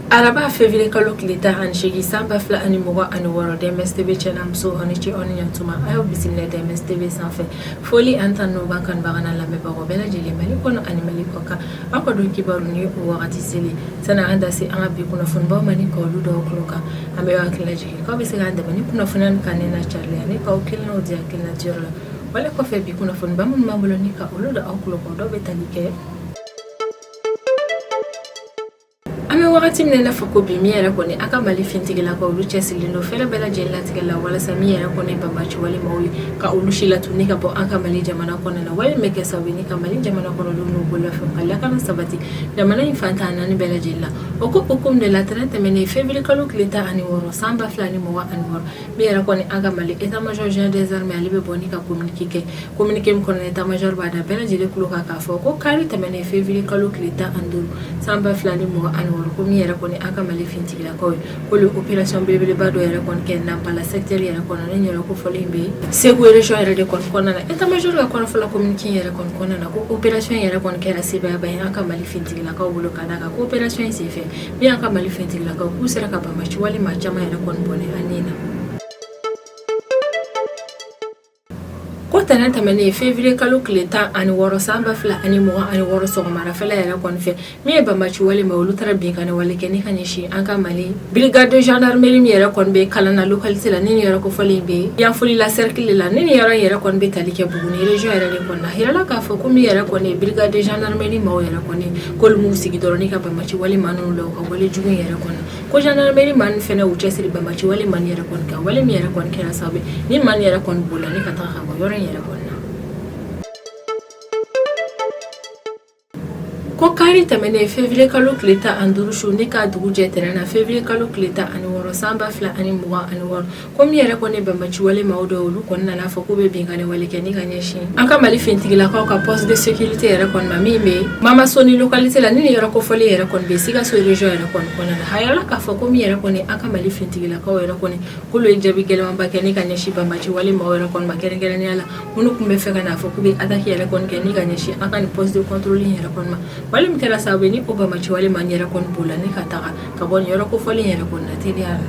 Araba février kalo tile 18 san 2026, DMS TV cɛ n'a muso, aw ni ce, aw ni ɲantuma. A y'aw bisimila DMS TV sanfɛ. Foli ani tanu b'an kanubaga n'a lamɛnbagaw bɛɛ lajɛlen, Mali kɔnɔ ani Mali kɔ kan. Aw ka don kibaru ni o wagati seli. Sani an da se an ka bi kunnafonibaw ma ni ka olu dɔw tulo kan, an bɛ aw hakili lajigin k'aw bɛ se k'an dɛmɛ ni kunnafoniya nin kanuni n'a carili ani k'aw kelennaw di hakilina diyɔrɔ la. Wale kɔfɛ, bi kunnafoniba minnu b'an bolo ni ka olu da aw tulo kan, dɔw bɛ tali kɛ: An bɛ wagati min na i n'a fɔ ko bi, min yɛrɛ kɔni an ka Mali fintigilakaw, olu cɛsirilen don fɛɛrɛ bɛɛ lajɛlen latigɛ la walasa min yɛrɛ kɔni banbaci wale maaw ye, ka olu si latunu ka bɔ an ka Mali jamana kɔnɔna na. Wale min bɛ kɛ sababu ye ni ka Mali jamana kɔnɔdenw n'u bolofɛnw ka lakana sabati jamana in fan 14 bɛɛ lajɛlen la. O ko hukumu de la, tɛnɛn tɛmɛnen février kalo tile 16 san 2026, min yɛrɛ kɔni an ka Mali état major général des armées, ale bɛ bɔ ni ka communiqué kɛ. Communiqué min kɔnɔ, état major b'a da bɛɛ lajɛlen tulo kan k'a fɔ ko kari tɛmɛnen février kalo tile 15 san 2026, ko min yɛrɛ kɔni an ka Mali fintigilakaw ye, k'olu opération belebeleba dɔ yɛrɛ kɔni kɛ Nampala secteur yɛrɛ kɔnɔ. Ni yɛrɛ ko fɔlen bɛ Segu région yɛrɛ de kɔni kɔnɔna na. État major ka kɔrɔfɔ la communiqué yɛrɛ kɔni kɔnɔna na, ko opération yɛrɛ kɔni kɛra sebaayaba ye an ka Mali fintigilakaw bolo, ka d'a kan ko opération in senfɛ, min y'an ka Mali fintigilakaw, k'u sera ka banbaci wale maa caman yɛrɛ kɔni bɔnɛ an ni na. Ko tɛnɛn tɛmɛnen février kalo tile 16 san 2026 sɔgɔmadafɛla yɛrɛ kɔni fɛ, min ye banbaci wale ma, olu taara binkanni wale kɛ ni ka ɲɛsin an ka Mali brigade de gendarmerie min yɛrɛ kɔni bɛ Kalana localité la, ni nin yɔrɔ kofɔlen bɛ Yanfolila cercle la, ni nin yɔrɔ yɛrɛ kɔni bɛ tali kɛ Buguni région yɛrɛ de kɔnɔ na. Yirala k'a fɔ ko min yɛrɛ kɔni brigade de gendarmerie maaw yɛrɛ kɔni, k'olu m'u sigi dɔrɔn ni ka banbaci wale maa ninnu la u ka wale jugu yɛrɛ kɔnɔ, ko gendarmerie maa ninnu fɛnɛ u cɛsiri banbaci wale maa yɛrɛ kɔni kan. Wale min yɛrɛ kɔni kɛra sababu ni maa yɛrɛ kɔni bolila ni ka taga ka bɔ yɔrɔ in yɛrɛ kɔni na. Ko kari tɛmɛnen février kalo tile 15 su ni ka dugu jɛ tɛnɛn na février kalo tile 16 san 2026, ko min yɛrɛ kɔni banbaci wale maaw dɔw, olu kɔni nana fɔ k'u bɛ binkanni wale kɛ ni ka ɲɛsin an ka Mali fintigilakaw ka poste de sécurité yɛrɛ kɔni ma, min bɛ Mamasoni localité la, ni nin yɔrɔ kofɔlen yɛrɛ kɔni bɛ Sikaso région yɛrɛ kɔni kɔnɔna na. A yirala k'a fɔ ko min yɛrɛ kɔni an ka Mali fintigilakaw yɛrɛ kɔni, k'olu ye jaabi gɛlɛnmanba kɛ ni ka ɲɛsin banbaci wale maaw yɛrɛ kɔni ma, kɛrɛnkɛrɛnnenya la minnu tun bɛ fɛ ka n'a fɔ k'u bɛ attaque yɛrɛ kɔni kɛ ni ka ɲɛsin an ka nin poste de contrôle yɛrɛ kɔni ma. Wale min kɛra sababu ye ni o banbaci wale maa yɛrɛ kɔni bolila ni ka taga ka bɔ nin yɔrɔ kofɔlen yɛrɛ kɔni na teliya la.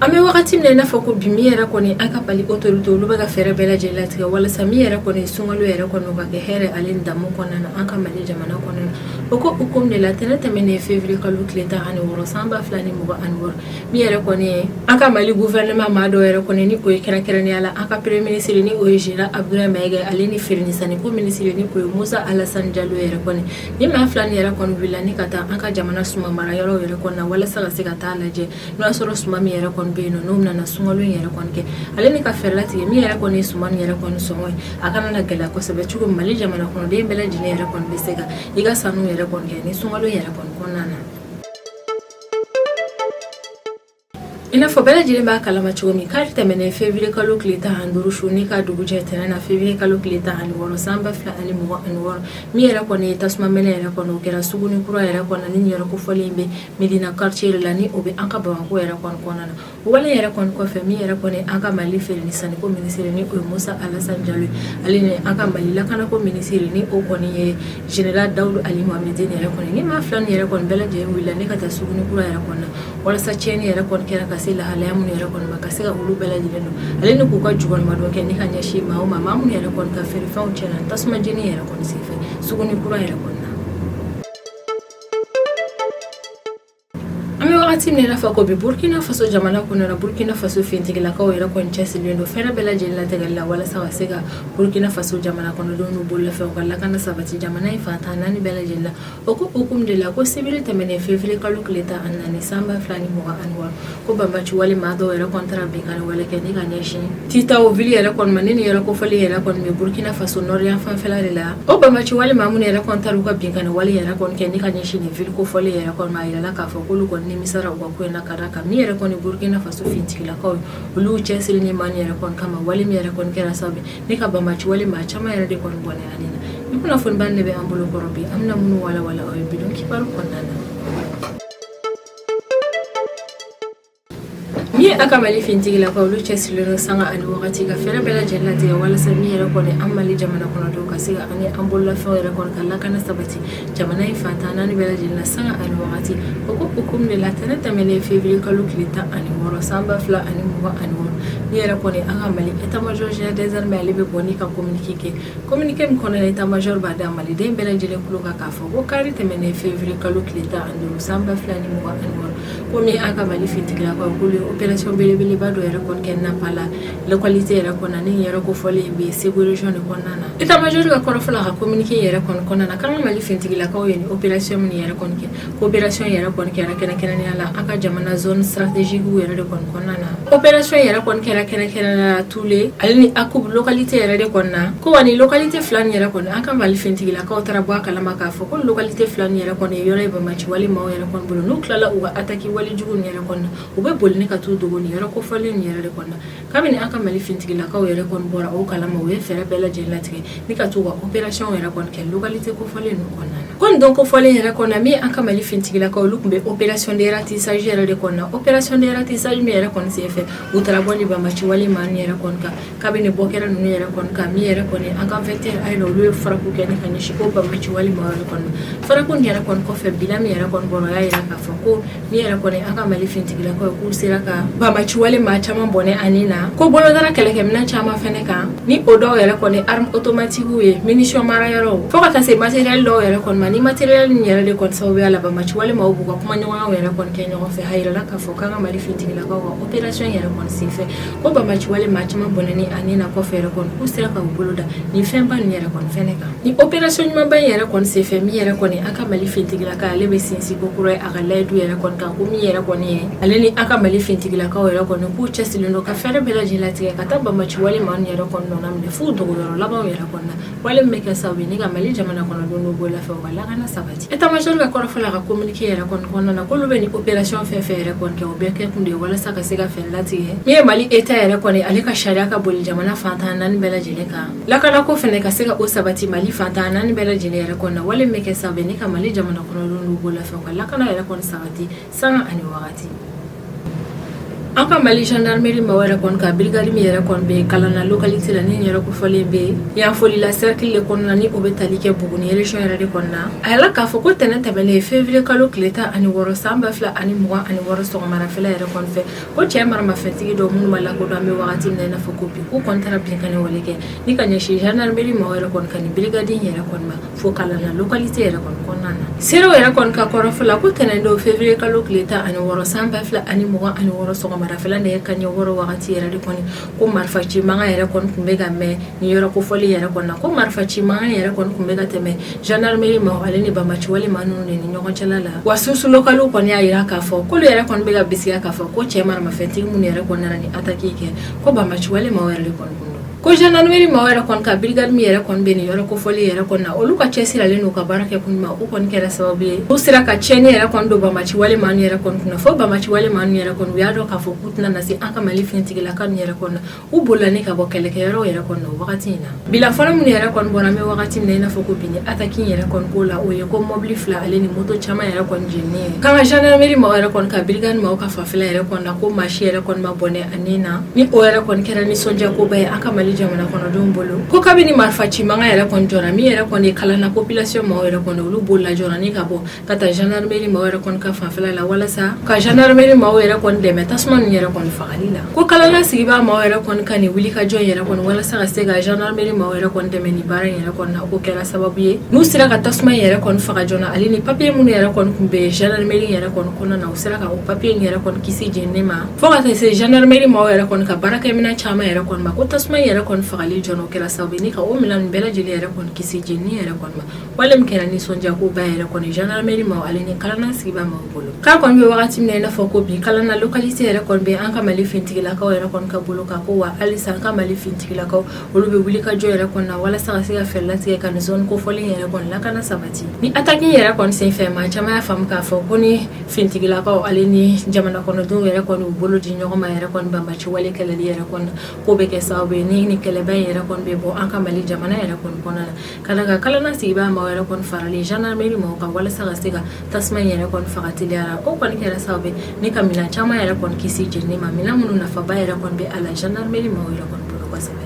An bɛ wagati min na i n'a fɔ ko bi, min yɛrɛ kɔni an ka Mali autorité, olu bɛ ka fɛɛrɛ bɛɛ lajɛlen latigɛ walasa min yɛrɛ kɔni sunkalo yɛrɛ kɔni o ka kɛ hɛrɛ ale ni damu kɔnɔna na an ka Mali jamana kɔnɔna na. O ko hukumu de la, tɛnɛn tɛmɛnen février kalo tile 16 san 2026, min yɛrɛ kɔni ye an ka Mali gouvernement maa dɔw yɛrɛ kɔni, ni o ye kɛrɛnkɛrɛnnenya la an ka premier ministre ni o ye général Abdoulaye Maïga, ale ni feere ni sanniko minisiri ni o ye Musa Alassane Diallo yɛrɛ kɔni, ni maa fila ni yɛrɛ kɔni wulila ni ka taa an ka jamana suman mara yɔrɔw yɛrɛ kɔni na, walasa ka se ka taa lajɛ n'o y'a sɔrɔ suman min yɛrɛ kɔni bɛ yen nɔ, n'o nana sunkalo in yɛrɛ kɔni kɛ, ale ni ka fɛɛrɛ latigɛ min yɛrɛ kɔni ye suman yɛrɛ kɔni sɔngɔ ye, a kana na gɛlɛya kosɛbɛ cogo min Mali jamana kɔnɔden bɛɛ lajɛlen yɛrɛ kɔni bɛ se ka i ka sanu yɛrɛ kɔni kɛ ni sunkalo yɛrɛ kɔni kɔnɔna na. I n'a fɔ bɛɛ lajɛlen b'a kalama cogo min, kari tɛmɛnen février kalo tile 15 su ni ka dugu jɛ tɛnɛn na février kalo tile 16 san 2026, min yɛrɛ kɔni ye tasuma mɛnɛ yɛrɛ kɔni, o kɛra Suguni Kura yɛrɛ kɔnɔ, ni yɔrɔ kofɔlen bɛ Medina quartier la, ni o bɛ an ka Bamakɔ yɛrɛ kɔni kɔnɔna na. O wale yɛrɛ kɔni kɔfɛ, min yɛrɛ kɔni an ka Mali feere ni sanniko minisiri ni o ye Musa Alassane Diallo ye, ale ni an ka Mali lakanako minisiri ni o kɔni ye général Dawudu Ali Mohamed yɛrɛ kɔni, ni maa fila ni yɛrɛ kɔni bɛɛ lajɛlen wulila ni ka taa Suguni Kura yɛrɛ kɔnɔ na, walasa tiɲɛni yɛrɛ kɔni kɛra ka se lahalaya minnu yɛrɛ kɔni ma, ka se ka olu bɛɛ lajɛlen dɔn, ale ni k'u ka jukɔrɔmadon kɛ ni ka ɲɛsin maa o ma, maa minnu yɛrɛ kɔni ka feerefɛnw tiɲɛna tasuma jeni yɛrɛ kɔni senfɛ Suguni Kura yɛrɛ kɔni na. An bɛ wagati min na i n'a fɔ ko bi, Burkina Faso jamana kɔnɔ na, Burkina Faso fintigilakaw yɛrɛ kɔni cɛsirilen don fɛɛrɛ bɛɛ lajɛlen latigɛli la walasa ka se ka Burkina Faso jamana kɔnɔdenw n'u bololafɛnw ka lakana sabati jamana in fan 14 bɛɛ lajɛlen la. O ko hukumu de la, ko sibiri tɛmɛnen février kalo tile 14 san 2026, ko banbaci wale maa dɔw yɛrɛ kɔni taara binkanni wale kɛ ni ka ɲɛsin Titao ville yɛrɛ kɔni ma, ni nin yɔrɔ kofɔlen yɛrɛ kɔni bɛ Burkina Faso nord yan fanfɛla de la. O banbaci wale maa minnu yɛrɛ kɔni taara u ka binkanni wale yɛrɛ kɔni kɛ ni ka ɲɛsin nin ville kofɔlen yɛrɛ kɔni ma, a yirala k'a fɔ k'olu kɔni nimisara u ka ko in na, ka d'a kan min yɛrɛ kɔni Burkina Faso fintigilakaw ye, olu cɛsiri ni maa yɛrɛ kɔni kama. Wale min yɛrɛ kɔni kɛra sababu ni ka banbaci wale maa caman yɛrɛ de kɔni bɔnɛ a ni na. Ni kunnafoniba de bɛ an bolo kɔrɔ bi, an bɛna minnu walawala aw ye bi don kibaru kɔnɔna na. Min ye Min an ka Mali finitigilakaw, olu cɛsirilen don sanga ani wagati ka fɛɛrɛ bɛɛ lajɛlen latigɛ walasa min yɛrɛ kɔni an Mali jamana kɔnɔdenw ka se ka ani an bololafɛnw yɛrɛ kɔni ka lakana sabati jamana in fan 14 bɛɛ lajɛlen na sanga ani wagati. O ko hukumu de la, tɛnɛn tɛmɛnen février kalo tile 16 san 2026, min yɛrɛ kɔni an ka Mali état-major général des armées, ale bɛ bɔ ni ka communiqué kɛ. Communiqué min kɔnɔna, état-major b'a da maliden bɛɛ lajɛlen tulo kan k'a fɔ ko kari tɛmɛnen février kalo tile 15 san 2026, ko min an ka Mali finitigilakaw, k'olu ye opération belebeleba dɔ yɛrɛ kɔni kɛ Napala localité yɛrɛ kɔnɔna, ni yɛrɛ kofɔlen bɛ Segu région de kɔnɔna na. État-major ka kɔrɔfɔ la, ka communiqué yɛrɛ kɔni kɔnɔna na, k'an ka Mali finitigilakaw ye ni opération min yɛrɛ kɔni kɛ, ko opération yɛrɛ kɔni kɛra kɛrɛnkɛrɛnnenya la an ka jamana zone stratégique yɛrɛ de kɔni kɔnɔna na. Opération yɛrɛ kɔni kɛra kɛrɛnkɛrɛnnenya la Tule ale ni Akub localité yɛrɛ de kɔnɔna na. Ko wa ni localité fila nin yɛrɛ kɔni, an ka Mali finitigilakaw taara bɔ a kalama k'a fɔ ko localité fila nin yɛrɛ kɔni ye yɔrɔ ye banbaanci wale maaw yɛrɛ kɔni bolo. N'u tilala u ka attaque wale jugu nin yɛrɛ kɔni na, u bɛ boli ni ka t'u dogo nin yɔrɔ kofɔlen nin yɛrɛ de kɔnɔna. Kabini an ka Mali finitigilakaw yɛrɛ kɔni bɔra o kalama, u ye fɛɛrɛ bɛɛ lajɛlen latigɛ ni ka t'u ka opération yɛrɛ kɔni kɛ localité kofɔlen ninnu kɔnɔna na. Ko nin don kofɔlen yɛrɛ kɔnɔna, min an ka Mali finitigilakaw, olu tun bɛ opération de ratissage yɛrɛ de kɔnɔna, opération de ratissage min yɛrɛ kɔni senfɛ, u taara bɔ ni banbaanci wale maa ninnu yɛrɛ kɔni kan. Kabini bɔ kɛra ninnu yɛrɛ kɔni kan, min yɛrɛ kɔni an ka vecteur aérien, olu ye frappe kɛ ni ka ɲɛsin o banbaanci wale maa yɛrɛ kɔni. Frappe nin yɛrɛ kɔni kɔfɛ, bilan min yɛrɛ kɔni bɔra, o y'a yira k'a fɔ ko min yɛrɛ kɔni an ka Mali finitigilakaw, k'u sera ka banbaanci wale maa caman bɔnɛ ani na ko bolodara kɛlɛkɛminɛn caman fɛnɛ kan, ni o dɔw yɛrɛ kɔni arme automatique ye, munition mara yɔrɔw, fo ka taa se matériel dɔw yɛrɛ kɔni ma. Ni matériel nin yɛrɛ de kɔni sababuya la, banbaanci wale maaw b'u ka kumaɲɔgɔnyaw yɛrɛ kɔni kɛ ɲɔgɔn fɛ. A yirala k'a fɔ k'an ka Mali finitigilakaw ka opération yɛrɛ kɔni senfɛ, ko banbaanci wale maa caman bɔnɛni ani na kɔfɛ yɛrɛ kɔni, k'u sera ka u bolo da nin fɛnba nin yɛrɛ kɔni fɛnɛ kan. Ni opération ɲumanba in yɛrɛ kɔni senfɛ, min yɛrɛ kɔni an ka Mali finitigilaka, ale bɛ sinsin ko kura ye a ka layidu yɛrɛ kɔni kan, ko min yɛrɛ kɔni ye ale ni an ka Mali finitigilakaw yɛrɛ kɔni, k'u cɛsirilen don ka fɛɛrɛ bɛɛ lajɛlen latigɛ ka taa banbaanci wale maa ninnu yɛrɛ kɔni nɔ minɛ f'u dogoyɔrɔ labanw yɛrɛ kɔni na, wale min bɛ kɛ sababu ye ni ka Mali jamana kɔnɔdenw n'u bololafɛnw ka lakana sabati. État-major ka kɔrɔfɔ la, ka communiqué yɛrɛ kɔni kɔnɔna na, k'olu bɛ ni opération fɛn fɛn yɛrɛ kɔni kɛ, o bɛɛ kɛ kun de ye walasa ka se ka fɛɛrɛ latigɛ min ye Mali état yɛrɛ kɔni, ale ka sariya ka boli jamana fan 14 bɛɛ lajɛlen kan, lakanako fɛnɛ ka se ka o sabati Mali fan 14 bɛɛ lajɛlen yɛrɛ kɔni na, wale min bɛ kɛ sababu ye ni ka Mali jamana kɔnɔdenw n'u bololafɛnw ka lakana yɛrɛ kɔni sabati sanga ani wagati. An ka Mali gendarmerie maaw yɛrɛ kɔni ka brigade min yɛrɛ kɔni bɛ Kalanna localité la, ni yɛrɛ kofɔlen bɛ Yanfolila cercle de kɔnɔna, ni o bɛ tali kɛ Buguni région yɛrɛ de kɔnɔna, a yɛlɛ k'a fɔ ko tɛnɛn tɛmɛnen février kalo tile 16 san 2026 sɔgɔmarafɛla yɛrɛ kɔni fɛ, ko cɛ maramafɛntigi dɔw minnu ma lakodɔn an bɛ wagati min na i n'a fɔ ko bi, k'u kɔni taara binkanni wale kɛ ni ka ɲɛsin gendarmerie maaw yɛrɛ kɔni ka nin brigade in yɛrɛ kɔni ma fo Kalanna localité yɛrɛ kɔni kɔnɔna na. Seerew yɛrɛ kɔni ka kɔrɔfɔ la, ko tɛnɛn don février kalo tile 16 san 2026 sɔgɔmarafɛla nɛgɛ kanɲɛ 6 wagati yɛrɛ de kɔni, ko marifa ci mankan yɛrɛ kɔni tun bɛ ka mɛn nin yɔrɔ kofɔlen yɛrɛ kɔni na, ko marifa ci mankan yɛrɛ kɔni tun bɛ ka tɛmɛ gendarmerie maaw ale ni banbaanci wale maa ninnu de ni ɲɔgɔn cɛla la. Wa source locale kɔni y'a yira k'a fɔ k'olu yɛrɛ kɔni bɛ ka bisigiya k'a fɔ ko cɛ maramafɛntigi minnu yɛrɛ kɔni nana ni attaque kɛ, ko banbaanci wale maaw yɛrɛ de kɔni kun don. Ko gendarmerie maaw yɛrɛ kɔni ka brigade min yɛrɛ kɔni bɛ nin yɔrɔ kofɔlen yɛrɛ kɔni na, olu ka cɛsirilen n'u ka baara kɛ kun ma, u kɔni kɛra sababu ye u sera ka tiɲɛni yɛrɛ kɔni don banbaanci wale maa ninnu yɛrɛ kɔni kunna, fo banbaanci wale maa ninnu yɛrɛ kɔni, u y'a dɔn k'a fɔ k'u tɛna na se an ka Mali finitigilaka ninnu yɛrɛ kɔni na, u bolila ni ka bɔ kɛlɛkɛyɔrɔw yɛrɛ kɔni na o wagati in na. Bilan fɔlɔ minnu yɛrɛ kɔni bɔra an bɛ wagati min na i n'a fɔ ko bi, ni attaque in yɛrɛ kɔni ko la, o ye ko mɔbili fila ale ni moto caman yɛrɛ kɔni jeninen ye. K'an ka gendarmerie maaw yɛrɛ kɔni ka brigade maaw ka fanfɛla yɛrɛ kɔni na, ko maa si yɛrɛ kɔni ma bɔnɛ ani na, ni o yɛrɛ kɔni kɛra nisɔndiyakoba ye an ka Mali jamana kɔnɔdenw bolo. Ko kabini marifa ci mankan yɛrɛ kɔni jɔra, min yɛrɛ kɔni Kalanna population maaw yɛrɛ kɔni, olu bolila joona ni ka bɔ ka taa gendarmerie maaw yɛrɛ kɔni ka fanfɛla la walasa ka gendarmerie maaw yɛrɛ kɔni dɛmɛ tasuma ninnu yɛrɛ kɔni fagali la. Ko Kalanna sigibaa maaw yɛrɛ kɔni ka nin wuli ka jɔ yɛrɛ kɔni walasa ka se ka gendarmerie maaw yɛrɛ kɔni dɛmɛ nin baara in yɛrɛ kɔni na, o kɛra sababu ye n'u sera ka tasuma in yɛrɛ kɔni faga joona, ale ni papier minnu yɛrɛ kɔni tun bɛ gendarmerie yɛrɛ kɔni kɔnɔna na, u sera ka o papier in yɛrɛ kɔni kisi jenini ma, fo ka taa se gendarmerie maaw yɛrɛ kɔni ka baarakɛminɛn caman yɛrɛ kɔni ma. Ko tasuma in yɛrɛ kɔni fagali joona, o kɛra sababu ye ni ka o minɛn ninnu bɛɛ lajɛlen yɛrɛ kɔni kisi jenini yɛrɛ kɔni ma, wale min kɛra nisɔndiyakoba yɛrɛ kɔni gendarmerie maaw ale ni Kalanna sigibaa maaw bolo. K'a kɔni bɛ wagati min na i n'a fɔ ko bi, Kalanna localité yɛrɛ kɔni bɛ an ka Mali finitigilakaw yɛrɛ kɔni ka bolo kan. Ko wa halisa an ka Mali finitigilakaw, olu bɛ wuli ka jɔ yɛrɛ kɔni na walasa ka se ka fɛɛrɛ latigɛ ka nin zone kofɔlen yɛrɛ kɔni lakana sabati. Ni attaque yɛrɛ kɔni senfɛ, maa caman y'a faamu k'a fɔ ko ni finitigilakaw ale ni jamana kɔnɔdenw yɛrɛ kɔni u bolo di ɲɔgɔn ma yɛrɛ kɔni banbaanci wale kɛlɛli yɛrɛ kɔni, k'o bɛ kɛ sababu ye ni ni kɛlɛba in yɛrɛ kɔni bɛ bɔ an ka Mali jamana yɛrɛ kɔni kɔnɔna na, ka da kan kalana sigibaa maaw yɛrɛ kɔni faralen gendarmerie maaw kan walasa ka se ka tasuma in yɛrɛ kɔni faga teliya la. O kɔni kɛra sababu ye ni ka minɛn caman yɛrɛ kɔni kisi jenini ma, minɛn minnu nafaba yɛrɛ kɔni bɛ a la gendarmerie maaw yɛrɛ kɔni bolo kosɛbɛ.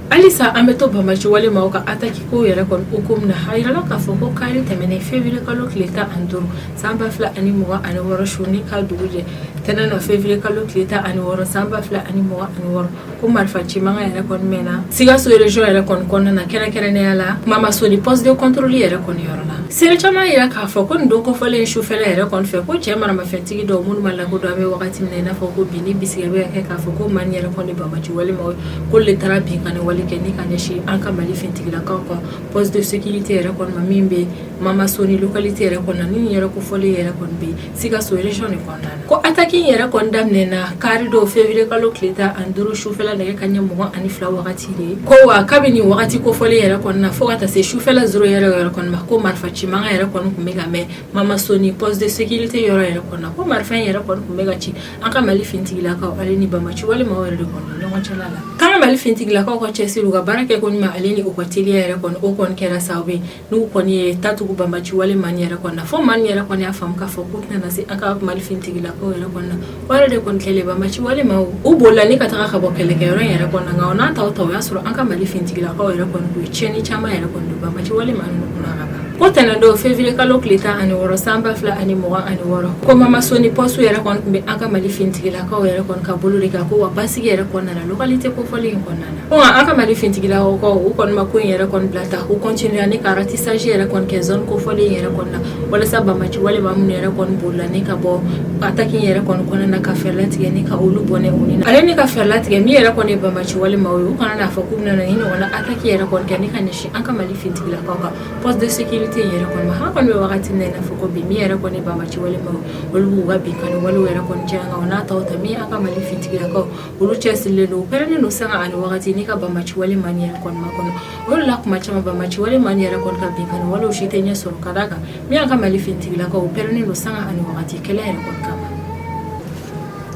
Halisa an bɛ to banbaci wale maaw ka attaque ko yɛrɛ kɔni hukumu na. A yirala k'a fɔ ko kari tɛmɛnen février kalo tile 15 san 2026 su ni ka dugu jɛ tɛnɛn na février kalo tile 16 san 2026, ko marifa ci mankan yɛrɛ kɔni mɛnna Sikaso région yɛrɛ kɔni kɔnɔna na, kɛrɛnkɛrɛnnenya la Mamasoni poste de contrôle yɛrɛ kɔni yɔrɔ la. Seere caman yira k'a fɔ ko nin don kofɔlen sufɛla yɛrɛ kɔni fɛ, ko cɛ maramafɛntigi dɔw minnu ma lakodɔn, an bɛ wagati min na i n'a fɔ ko bi, ni bisigiya bɛ ka kɛ k'a fɔ ko maa nin yɛrɛ kɔni banbaci wale maaw ko le taara binkanni wale kɛ ni ka ɲɛsin an ka Mali finitigilakaw ka poste de sécurité yɛrɛ kɔni ma min bɛ Mamasoni localité yɛrɛ kɔnɔna ni yɛrɛ kofɔlen yɛrɛ kɔni bɛ Sikaso région de kɔnɔna na. Ko attaque in yɛrɛ kɔni daminɛna kari don février kalo tile 15 sufɛla nɛgɛ kanɲɛ 22 wagati de. Ko wa kabini wagati kofɔlen yɛrɛ kɔni na fo ka taa se sufɛla zéro yɛrɛ kɔni ma, ko marifa ci mankan yɛrɛ kɔni tun bɛ ka mɛn Mamasoni poste de sécurité yɔrɔ yɛrɛ kɔni na. Ko marifa in yɛrɛ kɔni tun bɛ ka ci an ka Mali finitigilakaw ale ni banbaci wale maaw yɛrɛ de kɔni ɲɔgɔn cɛla la. K'an ka Mali finitigilakaw ka cɛsiri, u ka baara kɛ ko ɲuman ale ni u ka teliya yɛrɛ kɔni, o kɔni kɛra sababu ye n'u kɔni ye tatugu banbaci wale maa nin yɛrɛ kɔni na, fo maa nin yɛrɛ kɔni y'a faamu k'a fɔ k'u tɛna se an ka Mali finitigilakaw yɛrɛ kɔni na. O yɛrɛ de kɔni kɛlen, banbaci wale maaw u bolila ni ka taga ka bɔ kɛlɛkɛyɔrɔ in yɛrɛ kɔni na. Nka o n'a ta o ta, o y'a sɔrɔ an ka Mali finitigilakaw yɛrɛ kɔni u ye tiɲɛni caman yɛrɛ kɔni don banbaci wale maa ninnu kunna ka ban. Ko tɛnɛn don février kalo tile 16 san 2026, ko Mamasoni poste yɛrɛ kɔni tun bɛ an ka Mali finitigilakaw yɛrɛ kɔni ka bolo de kan. Ko wa basigi yɛrɛ kɔnɔna na localité kofɔlen in kɔnɔna na. Ko nka an ka Mali finitigilakaw u kɔni ma ko in yɛrɛ kɔni bila ta, u continuer ni ka ratissage yɛrɛ kɔni kɛ zone kofɔlen in yɛrɛ kɔni na, walasa banbaci wale maa minnu yɛrɛ kɔni bolila ni ka bɔ attaque in yɛrɛ kɔni kɔnɔna na, ka fɛɛrɛ latigɛ ni ka olu bɔnɛ u ni na, ale ni ka fɛɛrɛ latigɛ min yɛrɛ kɔni ye banbaci wale maaw ye, u kana n'a fɔ k'u bɛna ni ɲɔgɔnna attaque yɛrɛ kɔni kɛ ni ka ɲɛsin an ka Mali finitigilakaw ka poste de sécurité in yɛrɛ kɔni ma. An kɔni bɛ wagati min na i n'a fɔ ko bi, min yɛrɛ kɔni banbaci wale maaw olu b'u ka binkanni walew yɛrɛ kɔni caya, nka o n'a ta o ta, min an ka Mali finitigilakaw olu cɛsirilen don, u pɛrɛnnen don sanga ani wagati ni ka banbaci wale maa nin yɛrɛ kɔni makɔnɔ. O de la kuma caman banbaci wale maa nin yɛrɛ kɔni ka binkanni walew si tɛ ɲɛ sɔrɔ, ka d'a kan min an ka Mali finitigilakaw u pɛrɛnnen don sanga ani wagati kɛlɛ yɛrɛ kɔni kama.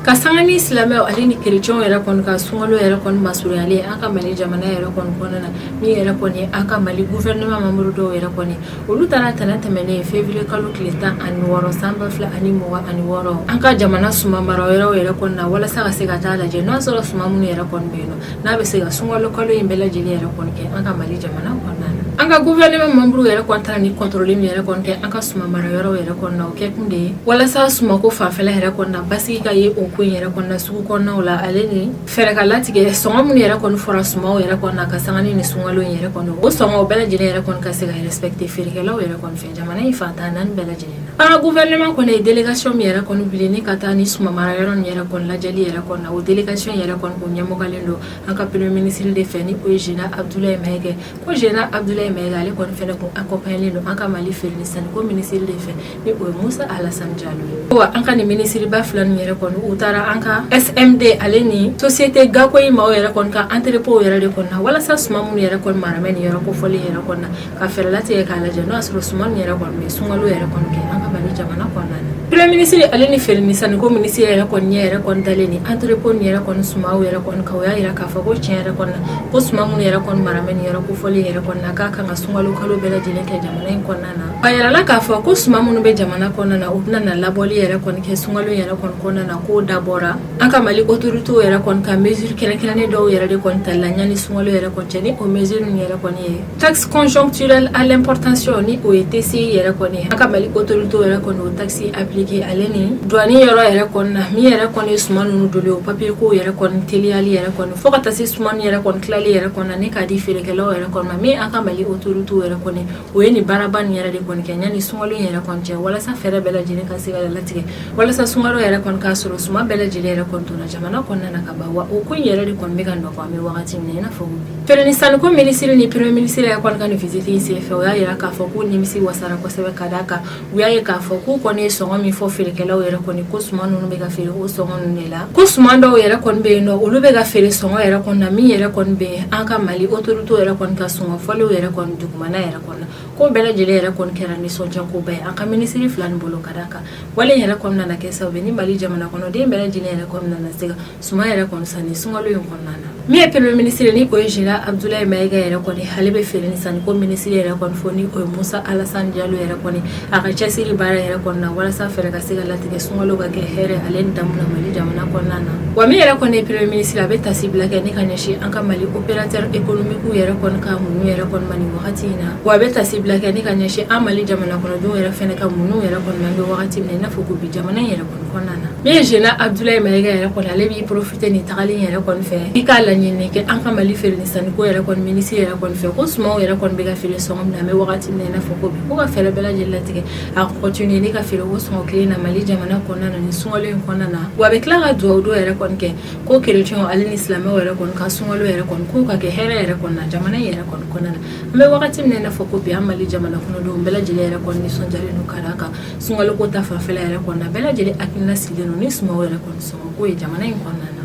Ka sanga ni silamɛw ale ni kerecɛnw yɛrɛ kɔni ka sunkalo yɛrɛ kɔni masurunyalen an ka Mali jamana yɛrɛ kɔni kɔnɔna na, min yɛrɛ kɔni ye an ka Mali gouvernement membre dɔw yɛrɛ kɔni, olu taara tɛnɛn tɛmɛnen février kalo tile 16 san 2026 an ka jamana suman mara yɔrɔw yɛrɛ kɔni na, walasa ka se ka taa lajɛ n'a sɔrɔ suman minnu yɛrɛ kɔni bɛ yen nɔ, n'a bɛ se ka sunkalo kalo in bɛɛ lajɛlen yɛrɛ kɔni kɛ an ka Mali jamana kɔnɔna na. An ka gouvernement membre yɛrɛ kɔni taara ni contrôle min yɛrɛ kɔni kɛ an ka suman mara yɔrɔw yɛrɛ kɔni na, o kɛ kun de ye walasa sumanko fanfɛla yɛrɛ kɔni na basigi ka ye o ko in yɛrɛ kɔni na sugu kɔnɔnaw la, ale ni fɛɛrɛ ka latigɛ sɔngɔ minnu yɛrɛ kɔni fɔra sumanw yɛrɛ kɔni na ka sanga ni sunkalo in yɛrɛ kɔni, o sɔngɔ bɛɛ lajɛlen yɛrɛ kɔni ka se ka respecter feerekɛlaw yɛrɛ kɔni fɛ jamana in fantan naani bɛɛ lajɛlen na. An ka gouvernement kɔni ye délégation min yɛrɛ kɔni wuli ni ka taa ni suman mara yɔrɔ nin yɛrɛ kɔni lajɛli yɛrɛ kɔni na, o délégation yɛrɛ kɔni kun ɲɛmɔgɔlen don an ka premier ministre de fɛ, ni o ye général Abdoulaye Maïga. Ko général Abdoulaye Maïga ale kɔni fɛnɛ kun accompagné don an ka Mali feere ni sanni ko ministre de fɛ, ni o ye Musa Alassane Diallo ye. Wa an ka nin ministre ba fila nin yɛrɛ kɔni, u taara an ka SMD ale ni société Gakoyi maaw yɛrɛ kɔni ka entrepôt yɛrɛ de kɔni na, walasa suman minnu yɛrɛ kɔni mara bɛ nin yɔrɔ kofɔlen yɛrɛ kɔni na, ka fɛɛrɛ latigɛ k'a lajɛ n'o y'a sɔrɔ suman nin yɛrɛ kɔni bɛ sunkalo yɛrɛ kɔni kɛ an ka Mali jamana kɔnɔna na. Premier ministre ale ni feere ni sanniko ministre yɛrɛ kɔni ɲɛ yɛrɛ kɔni dalen ni entrepôt nin yɛrɛ kɔni sumanw yɛrɛ kɔni kan, o y'a yira k'a fɔ ko tiɲɛ yɛrɛ kɔni na, ko suman minnu yɛrɛ kɔni mara bɛ nin yɔrɔ kofɔlen yɛrɛ kɔni na, k'a kan ka sunkalo kalo bɛɛ lajɛlen kɛ jamana in kɔnɔna na. A yirala k'a fɔ ko suman minnu bɛ jamana kɔnɔna na, u bɛna na labɔli yɛrɛ kɔni kɛ sunkalo yɛrɛ kɔni kɔnɔna na, k'o dabɔra an ka Mali autorités yɛrɛ kɔni ka mesure kɛrɛnkɛrɛnnen dɔw yɛrɛ de kɔni tali la yanni sunkalo yɛrɛ kɔni cɛ, ni o mesure ninnu yɛrɛ kɔni ye taxe conjoncturelle à l'importation, ni o ye TCI yɛrɛ kɔni ye. An ka Mali autorités yɛrɛ kɔni o taxe appliqué ale ni douane yɔrɔ yɛrɛ kɔni na, min yɛrɛ kɔni ye suman ninnu donlen, o papier ko yɛrɛ kɔni teliyali yɛrɛ kɔni, fo ka taa se suman yɛrɛ kɔni tilali yɛrɛ kɔni na ni k'a di feerekɛlaw yɛrɛ kɔni ma. Min an ka Mali autorités yɛrɛ kɔni, o ye nin baaraba nin yɛrɛ de kɔni kɛ yanni sunkalo in yɛrɛ kɔni cɛ, walasa fɛɛrɛ bɛɛ lajɛlen ka se ka latigɛ walasa sunkalo yɛrɛ kɔni k'a sɔrɔ suman bɛɛ lajɛlen yɛrɛ kɔni donna jamana kɔnɔna na ka ban. Wa o ko in yɛrɛ de kɔni bɛ ka nɔgɔ an bɛ wagati min na i n'a fɔ bi. Feere ni sanniko minisiri ni premier ministre yɛrɛ kɔni ka nin visite in senfɛ, o y'a yira k'a fɔ k'u nimisi wasara kosɛbɛ, ka d'a kan u y'a ye k'a fɔ k'u kɔni ye sɔngɔ min fɔ feerekɛlaw yɛrɛ kɔni, ko suman ninnu bɛ ka feere o sɔngɔ ninnu de la. Ko suman dɔw yɛrɛ kɔni bɛ yen nɔ, olu bɛ ka feere sɔngɔ yɛrɛ kɔni na min yɛrɛ kɔni bɛ yen an ka Mali autorité yɛrɛ kɔni ka sɔngɔ fɔlenw yɛrɛ kɔni dugumana yɛrɛ kɔni na. Ko bɛɛ lajɛlen yɛrɛ kɔni kɛra nisɔndiyakoba ye an ka minisiri fila nin bolo, ka d'a kan wale yɛrɛ kɔni nana kɛ sababu ye ni Mali jamana kɔnɔden bɛɛ lajɛlen yɛrɛ kɔni nana se ka suman yɛrɛ kɔni san ni sunkalo in kɔnɔna na. Min ye premier ministre ni o ye Général Abdoulaye Maïga yɛrɛ kɔni, ale bɛ feere ni sanniko minisiri yɛrɛ kɔni fo ni o ye Musa Alassane Diallo yɛrɛ kɔni, a ka cɛsiri baara yɛrɛ kɔni na walasa fɛɛrɛ ka se ka latigɛ sunkalo ka kɛ hɛrɛ ale ni damu na Mali jamana kɔnɔna na. Wa min yɛrɛ kɔni ye premier ministre, a bɛ tasibila kɛ ni ka ɲɛsin an ka Mali opérateur économique yɛrɛ kɔni ka muɲu yɛrɛ kɔni ma nin wagati in na. Wa a bɛ tasibila kɛ ni ka ɲɛsin an Mali jamana kɔnɔdenw yɛrɛ fɛnɛ ka muɲu yɛrɛ kɔni ma an bɛ wagati min na i n'a fɔ ko bi jamana in yɛrɛ kɔni kɔnɔna na. Min ye Général Abdoulaye Maïga yɛrɛ kɔni, ale b'i profiter nin tagali in yɛrɛ kɔni fɛ i k'a laɲini kɛ an ka Mali feere ni sanniko yɛrɛ kɔni minisiri yɛrɛ kɔni fɛ ko sumanw yɛrɛ kɔni bɛ ka feere sɔngɔ min na an bɛ wagati min na i n'a fɔ ko bi, ko ka fɛɛrɛ bɛɛ lajɛlen latigɛ a continuer ni ka feere o sɔngɔ kelen na Mali jamana kɔnɔna na nin sunkalo in kɔnɔna na. Wa a bɛ tila ka dugawu don yɛrɛ kɔni kɛ ko kerecɛnw ale ni silamɛw yɛrɛ kɔni ka sunkalo yɛrɛ kɔni k'o ka kɛ hɛrɛ yɛrɛ kɔni na jamana in yɛrɛ kɔni kɔnɔna na. An bɛ wagati min na i n'a fɔ ko bi, an Mali jamana kɔnɔdenw bɛɛ lajɛlen yɛrɛ kɔni nisɔndiyalen don ka d'a kan sunkalo ko ta fanfɛla yɛrɛ kɔni na, bɛɛ lajɛlen hakilina sigilen don ni sumanw yɛrɛ kɔni sɔngɔ ko ye jamana in kɔnɔna na.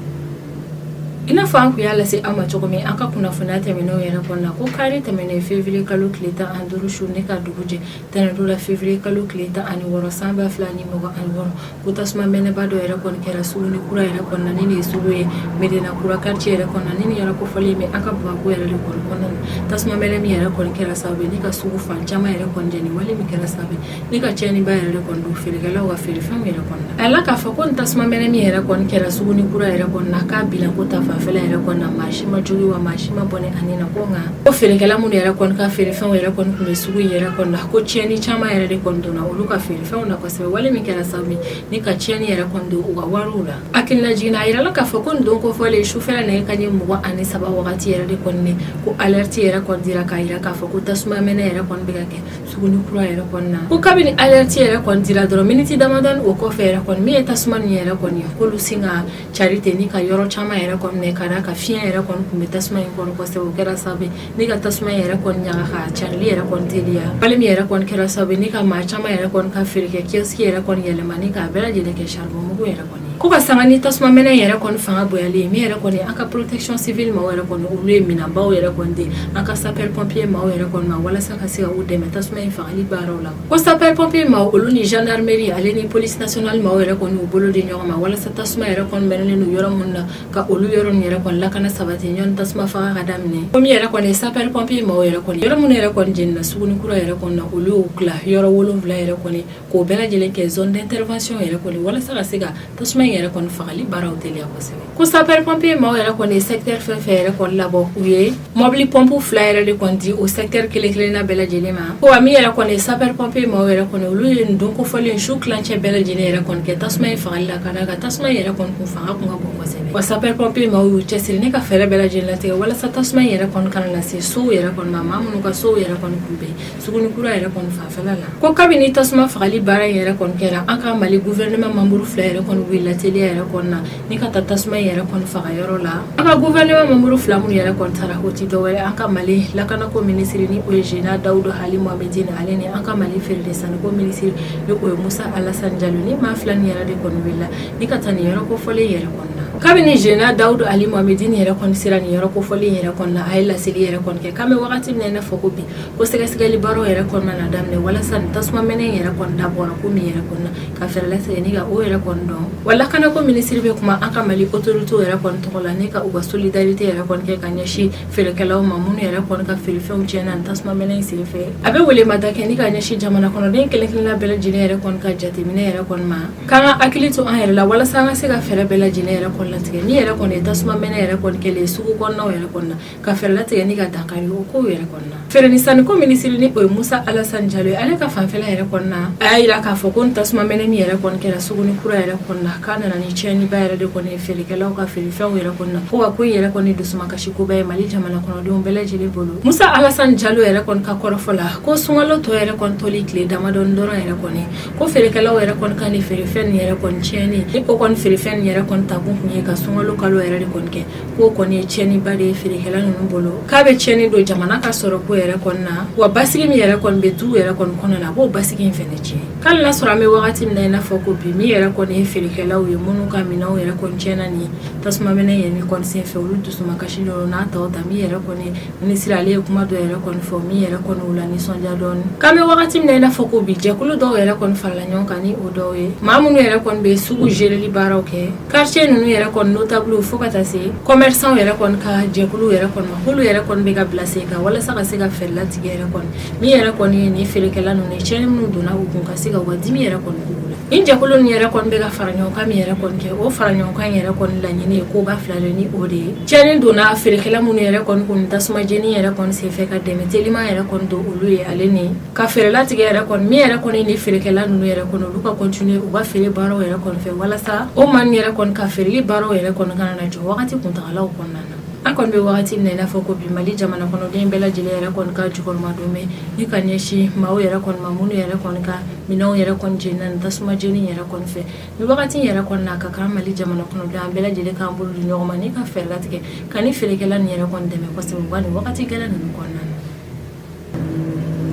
I n'a fɔ an kun y'a lase aw ma cogo min an ka kunnafoniya tɛmɛnenw yɛrɛ kɔnɔna na, ko kari tɛmɛnen février kalo tile 15 su ne ka dugu jɛ tɛnɛndon la février kalo tile 16 san 2026, ko tasuma mɛnɛba dɔ yɛrɛ kɔni kɛra Suguni Kura yɛrɛ kɔnɔna na. Ni nin ye sugu ye Medina Kura quartier yɛrɛ kɔnɔna, ni nin yɔrɔ kofɔlen bɛ an ka Bamakɔ yɛrɛ de kɔni kɔnɔna na. Tasuma mɛnɛ min yɛrɛ kɔni kɛra sababu ye ni ka sugu fan caman yɛrɛ kɔni jeni, wale min kɛra sababu ye ni ka tiɲɛniba yɛrɛ de kɔni don feerekɛlaw ka feerefɛnw yɛrɛ kɔnɔna na. A la k'a fɔ ko nin tasuma mɛnɛ min yɛrɛ kɔni kɛra Suguni Kura yɛrɛ kɔnɔna na, k'a bilan ko ta fanfɛla yɛrɛ kɔnɔna na, maa si ma jogin wa maa si ma bɔnɛ a ni na. Ko nka ko feerekɛla minnu yɛrɛ kɔni ka feerefɛnw yɛrɛ kɔni tun bɛ sugu in yɛrɛ kɔnɔna na, ko tiɲɛni caman yɛrɛ de kɔni donna olu ka feerefɛnw na kosɛbɛ, wale min kɛra sababu ye ni ka tiɲɛni yɛrɛ kɔni don u ka wariw la. Hakililajigin na, a yirala k'a fɔ ko nin don kofɔlen sufɛla nɛgɛ kanɲɛ 23 wagati yɛrɛ de kɔni, ko alerte yɛrɛ kɔni dira k'a yira k'a fɔ ko tasuma mɛnɛ yɛrɛ kɔni bɛ ka kɛ Suguni Kura yɛrɛ kɔnɔna na. Ko kabini alerte yɛrɛ kɔni dira dɔrɔn, miniti damadɔni o kɔfɛ yɛrɛ kɔni, min ye tasuma nin yɛrɛ kɔni ye, k'olu sin ka cari ten ni ka yɔrɔ caman yɛrɛ kɔni minɛ, ka d'a kan fiɲɛ yɛrɛ kɔni tun bɛ tasuma in kɔrɔ kosɛbɛ. O kɛra sababu ye ni ka tasuma in yɛrɛ kɔni ɲaga ka carili yɛrɛ kɔni teliya, wale min yɛrɛ kɔni kɛra sababu ye ni ka maa caman yɛrɛ kɔni ka feere kɛ kiosque yɛrɛ kɔni yɛlɛma ni k'a bɛɛ lajɛlen kɛ charbon mugu yɛrɛ kɔni. Ko ka sanga ni tasuma mɛnɛ yɛrɛ kɔni fanga bonyalen, min yɛrɛ kɔni an ka protection civile maaw yɛrɛ kɔni, olu ye minɛnbaw yɛrɛ kɔni di an ka sapeur pompier maaw yɛrɛ kɔni ma walasa ka se ka u dɛmɛ tasuma in fagali baaraw la. Ko sapeur pompier maaw, olu ni gendarmerie ale ni police nationale maaw yɛrɛ kɔni, u bolo di ɲɔgɔn ma walasa tasuma yɛrɛ kɔni mɛnɛlen don yɔrɔ minnu na, ka olu yɔrɔ ninnu yɛrɛ kɔni lakana sabati ɲɔni tasuma faga ka daminɛ. Ko min yɛrɛ kɔni sapeur pompier maaw yɛrɛ kɔni, yɔrɔ minnu yɛrɛ kɔni jenina Suguni Kura yɛrɛ kɔni na, olu y'u tila yɔrɔ 7 yɛrɛ kɔni k'o bɛɛ lajɛlen kɛ zone d'intervention yɛrɛ kɔni walasa ka se ka tasuma in yɛrɛ kɔni fagali baaraw teliya kosɛbɛ. Ko sapeur pompier maaw yɛrɛ kɔni ye secteur fɛn fɛn yɛrɛ kɔni labɔ, u ye mobili pompe 2 yɛrɛ de kɔni di o secteur kelen kelenna bɛɛ lajɛlen ma. Ko wa min yɛrɛ kɔni ye sapeur pompier maaw yɛrɛ kɔni, olu ye nin don kofɔlen su tilancɛ bɛɛ lajɛlen yɛrɛ kɔni kɛ tasuma in fagali la, ka d'a kan tasuma in yɛrɛ kɔni kun fanga kun ka bon kosɛbɛ. Wa sapeur pompier maaw y'u cɛsiri ni ka fɛɛrɛ bɛɛ lajɛlen latigɛ walasa tasuma in yɛrɛ kɔni kana na se sow yɛrɛ kɔni ma, maa minnu ka sow yɛrɛ kɔni kun bɛ Suguni Kura yɛrɛ kɔni fanfɛla la. Ko kabini tasuma fagali baara in yɛrɛ kɔni kɛra, an ka Mali gouvernement membre 2 yɛrɛ kɔni wulila teliya yɛrɛ kɔni na ni ka taa tasuma in yɛrɛ kɔni faga yɔrɔ la. An ka gouvernement membre 2 minnu yɛrɛ kɔni taara, o ti dɔwɛrɛ an ka Mali lakanako minisiri ni o ye Général Dawudu Ali Mohamedine, ale ni an ka Mali feere ni sanniko minisiri ni o ye Musa Alassane Diallo. Ni maa 2 nin yɛrɛ de kɔni wulila ni ka taa nin yɔrɔ kofɔlen yɛrɛ kɔni na. Kabini Général Dawudu Ali Mohamedine yɛrɛ kɔni sera nin yɔrɔ kofɔlen yɛrɛ kɔni na, a ye laseli yɛrɛ kɔni kɛ k'an bɛ wagati min na i n'a fɔ ko bi, ko sɛgɛsɛgɛli baaraw yɛrɛ kɔnɔna na daminɛ walasa nin tasuma mɛnɛ in yɛrɛ kɔni dabɔra ko min yɛrɛ kɔni na, ka fɛɛrɛ latigɛ ni ka o yɛrɛ kɔni dɔn. Wa lakanako minisiri bɛ kuma an ka Mali autorité yɛrɛ kɔni tɔgɔ la ni ka u ka solidarité yɛrɛ kɔni kɛ ka ɲɛsin feerekɛlaw ma minnu yɛrɛ kɔni ka feerefɛnw tiɲɛna nin tasuma mɛnɛ in senfɛ. A bɛ welemada kɛ ni ka ɲɛsin jamana kɔnɔden kelen kelenna bɛɛ lajɛlen yɛrɛ kɔni ka jateminɛ yɛrɛ kɔni ma, k'an ka hakili to an yɛrɛ la walasa an ka se ka fɛɛrɛ bɛɛ lajɛlen yɛrɛ kɔni latigɛ ni yɛrɛ kɔni ye tasuma mɛnɛ yɛrɛ kɔni kɛlen sugu kɔnɔnaw yɛrɛ kɔni na, ka fɛɛrɛ latigɛ ni ka dankari o kow yɛrɛ kɔnɔna. Feere ni sanniko minisiri ni o ye Musa Alassane Diallo ye, ale ka fanfɛla yɛrɛ kɔnɔna, a y'a yira k'a fɔ ko nin tasuma mɛnɛ min yɛrɛ kɔni kɛra Suguni Kura yɛrɛ kɔnɔna, k'a nana ni tiɲɛniba yɛrɛ de kɔni ye feerekɛlaw ka feerefɛnw yɛrɛ kɔnɔna, ko wa ko in yɛrɛ kɔni dusumakasi koba ye Mali jamana kɔnɔdenw bɛɛ lajɛlen bolo. Musa Alassane Diallo yɛrɛ kɔni ka kɔrɔfɔ la, ko sunkalo tɔ yɛrɛ kɔni toli tile damadɔni dɔrɔn yɛrɛ kɔni, ko feerekɛlaw yɛrɛ kɔni ka nin feerefɛn nin yɛrɛ kɔni tiɲɛni ni o kɔni feerefɛn nin yɛrɛ kɔni takun kun ye ka sunkalo kalo yɛrɛ de kɔni kɛ, k'o kɔni ye tiɲɛniba de ye feerekɛla ninnu bolo, k'a bɛ tiɲɛni don jamana ka sɔrɔ ko yɛrɛ kɔni na, wa basigi min yɛrɛ kɔni bɛ du yɛrɛ kɔni kɔnɔ na, a b'o basigi in fɛnɛ tiɲɛ. K'ale n'a sɔrɔ an bɛ wagati min na i n'a fɔ ko bi, min yɛrɛ kɔni ye feerekɛlaw ye minnu ka minɛnw yɛrɛ kɔni tiɲɛna nin tasuma mɛnɛ yɛrɛ kɔni senfɛ, olu dusumakasi don n'a tɔw ta. Min yɛrɛ kɔni minisiri, ale ye kuma dɔ yɛrɛ kɔni fɔ min yɛrɛ kɔni u la nisɔndiya dɔɔni. K'an bɛ wagati min na i n'a fɔ ko bi, jɛkulu dɔw yɛrɛ kɔni farala ɲɔgɔn kan ni o dɔw ye maa minnu yɛrɛ kɔni bɛ sugu géreli baaraw kɛ quartier ninnu yɛrɛ yɛrɛ kɔni notable fo ka taa se commerçant yɛrɛ kɔni ka jɛkulu yɛrɛ kɔni ma, k'olu yɛrɛ kɔni bɛ ka bila sen kan walasa ka se ka fɛɛrɛ latigɛ yɛrɛ kɔni min yɛrɛ kɔni ye nin feerekɛla ninnu ye, tiɲɛni minnu donna u kun, ka se ka u ka dimi yɛrɛ kɔni k'u la. Nin jɛkulu ninnu yɛrɛ kɔni bɛ ka fara ɲɔgɔn kan min yɛrɛ kɔni kɛ, o fara ɲɔgɔn kan yɛrɛ kɔni laɲini ye koba fila de ni o de ye tiɲɛni donna feerekɛla minnu yɛrɛ kɔni kun tasuma jeni yɛrɛ kɔni senfɛ, ka dɛmɛ teliman yɛrɛ kɔni don olu ye, ale ni ka fɛɛrɛ latigɛ yɛrɛ kɔni min yɛrɛ kɔni ni feerekɛla ninnu yɛrɛ kɔni olu ka continuer u ka feere baaraw yɛrɛ kɔni fɛ, walasa o maa yɛrɛ kɔni ka feereli baaraw yɛrɛ kɔni kana na jɔ wagati kuntagalaw kɔnɔna na. An kɔni bɛ wagati min na i n'a fɔ ko bi, Mali jamana kɔnɔden bɛɛ lajɛlen yɛrɛ kɔni ka jukɔrɔmadon bɛ ni ka ɲɛsin maaw yɛrɛ kɔni ma minnu yɛrɛ kɔni ka minɛnw yɛrɛ kɔni jenina ni tasuma jeni yɛrɛ kɔni fɛ. Ni wagati yɛrɛ kɔni na, ka kan Mali jamana kɔnɔden an bɛɛ lajɛlen k'an bolo di ɲɔgɔn ma ni ka fɛɛrɛ latigɛ ka ni feerekɛla nin yɛrɛ kɔni dɛmɛ kosɛbɛ u ka nin wagati gɛlɛn ninnu kɔnɔna na.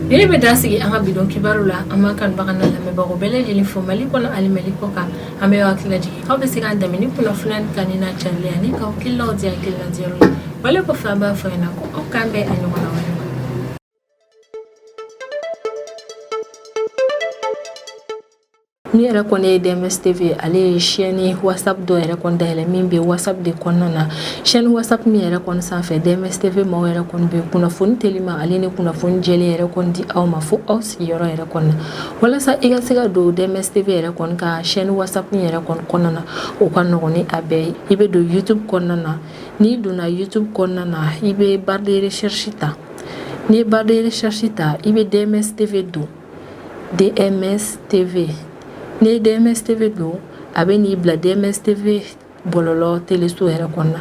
Nin bɛ dan sigi an ka bi don kibaru la. An b'an kanubaga n'a lamɛnbagaw bɛɛ lajɛlen fo Mali kɔnɔ ani Mali kɔ kan. An bɛ hakili lajigin k'aw bɛ se k'an dɛmɛ ni kunnafoniya kanuni n'a carili ani k'aw hakililaw di hakilina diyɔrɔ la. Wale kɔfɛ, an b'a fɔ ɲɛna ko aw k'an bɛn a ɲɔgɔnna wɛrɛ ma. Min yɛrɛ kɔni ye DMS TV, ale ye chaîne WhatsApp dɔ yɛrɛ kɔni dayɛlɛ min bɛ WhatsApp de kɔnɔna na. Chaîne WhatsApp min yɛrɛ kɔni sanfɛ, DMS TV maaw yɛrɛ kɔni bɛ kunnafoni telima ale ni kunnafoni jɛlen yɛrɛ kɔni di aw ma fo aw sigiyɔrɔ yɛrɛ kɔni na. Walasa i ka se ka don DMS TV yɛrɛ kɔni ka chaîne WhatsApp yɛrɛ kɔni kɔnɔna na, o ka nɔgɔn ni a bɛɛ ye. I bɛ don YouTube kɔnɔna na. N'i donna YouTube kɔnɔna na, i bɛ barre de recherche ta. N'i ye barre de recherche ta, i bɛ DMS TV don. DMS TV, n'i ye DMS TV don, a bɛ n'i bila DMS TV bɔlɔlɔ teleso yɛrɛ kɔnɔna.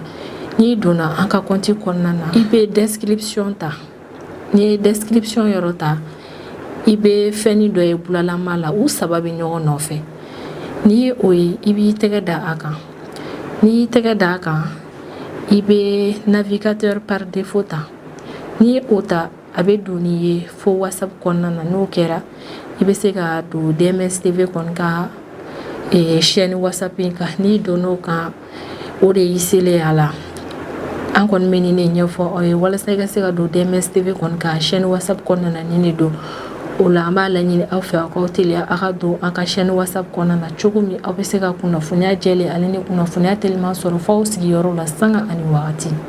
N'i donna an ka compte kɔnɔna na, i bɛ description ta. N'i ye description yɔrɔ ta, i bɛ fɛnnin dɔ ye bulalama la, u saba bɛ ɲɔgɔn nɔfɛ. N'i ye o ye, i b'i tɛgɛ da a kan. N'i y'i tɛgɛ da a kan, i bɛ navigateur par défaut ta. N'i ye o ta, a bɛ don n'i ye fo WhatsApp kɔnɔna na. N'o kɛra, i bɛ se ka don DMS TV kɔni ka chaîne WhatsApp in kan. N'i donn'o kan, o de y'i selen a la. An kɔni bɛ nin de ɲɛfɔ aw ye walasa i ka se ka don DMS TV kɔni ka chaîne WhatsApp kɔnɔna na. Nin de don o la, an b'a laɲini aw fɛ aw k'aw teliya aw ka don an ka chaîne WhatsApp kɔnɔna na, cogo min aw bɛ se ka kunnafoniya jɛlen ale ni kunnafoniya teliman sɔrɔ fo aw sigiyɔrɔ la sanga ani wagati.